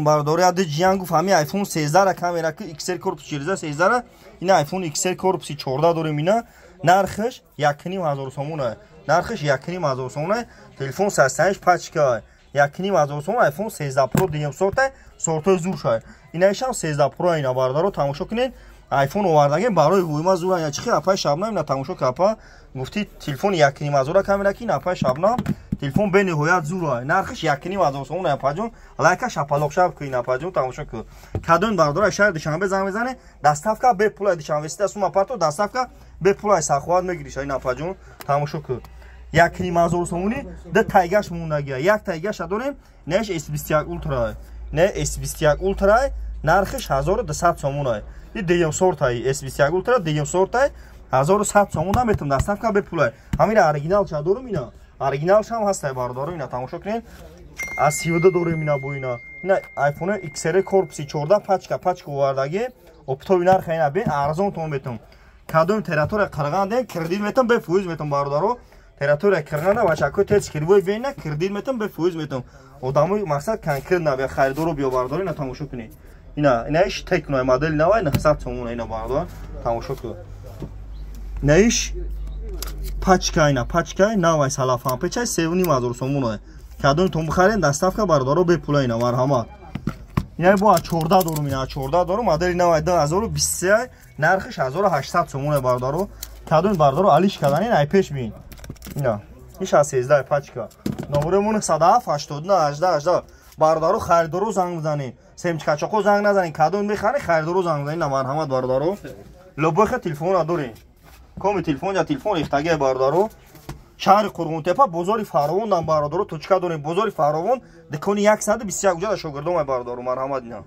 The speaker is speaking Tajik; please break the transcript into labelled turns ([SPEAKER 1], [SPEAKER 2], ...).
[SPEAKER 1] Бародари ади ҷиян гуфт, ҳами iPhone 13 ра камера ки XR корпус 14 13 ра. Ина iPhone XR корпуси 14 дорем. Ина нархаш 1500 сомона, нархаш 1500 сомона. Телефон 35 пачка, 1500 сомон. iPhone 13 Pro дуюм сорта, сортои зур шай. Инаишам 13 Pro. Ина, бародаро, тамошо кунед, iPhone овардагем барои вуйма зур. Ина чихи апай Шабнам, ина тамошо ка. Апа гуфти, телефони 1500 камера ки. Ина, апай Шабнам, телефон бениҳоят зур, нархаш 1500 сомон. Апаҷон, лайка шапалоқ шаб ку. Ина, апаҷон, тамошо ку. Кадом бародаро шаҳри Душанбе занг мезане, доставка бепула. Душанбе сида сума парто, доставка бепула, саховат мегириш. Ина, апаҷон, тамошо ку, 1500 сомони. Ду тайгаш мондагия, як тайгаша дорем. Неш S21 Ultra, не, S21 Ultra, нархиш 1200 сомона. И дуюм сортай S21 Ultra, дуюм сортай, 1100 сомона метум, доставка бепула. Ҳамина оригинал ча дорум, ина оригиналшам ҳастай, бародаро. Ина тамошо кунед, аз 32 дорем. Ина бо ина iPhone XR корпуси 14, пачка, пачка овардаги. Оптовый нарха ина бин, арзон метум. Кадом территория Қирғандем, кредит метум, бефоиз метум, бародаро. Территория Қирғанда бачако тез кривой вена, кредит метум, бефоиз метум. Одамои мақсад конкретно бия, харидоро биё, бародаро. Ина тамошо кунед, ина иш Текно, модели навай, 900 сомона. Ина, бародар, тамошо кун, ина иш пачка, ина пачка навай, салафан печай, 3500 сомона. Кадомтон бихарем, доставка, бародаро, бепула. Ина, марҳамат. Ина бо 14 дорум, ина 14 дорум, модели навай, 2023, нархиш 1800 сомона, бародаро. Кадом бародаро алиш кардан, ина ай пеш бин. Ина иш аз 13 пачка. Номеромон 107 89 18 18. Бародаро, харидоро занг бизанед, семечкачоқо занг назанед. Кадом мехаред, харидоро занг бизанед. Марҳамат, бародаро, любой ха телефона дорем. Коми телефон я телефон рехтагия, бародаро. Шаҳри Қурғонтепа, бозори Фаровон дан, бародаро, точка дорем. Бозори Фаровон, дукони 121, уҷада шогирдомай, бародаро, марҳамат. Ина.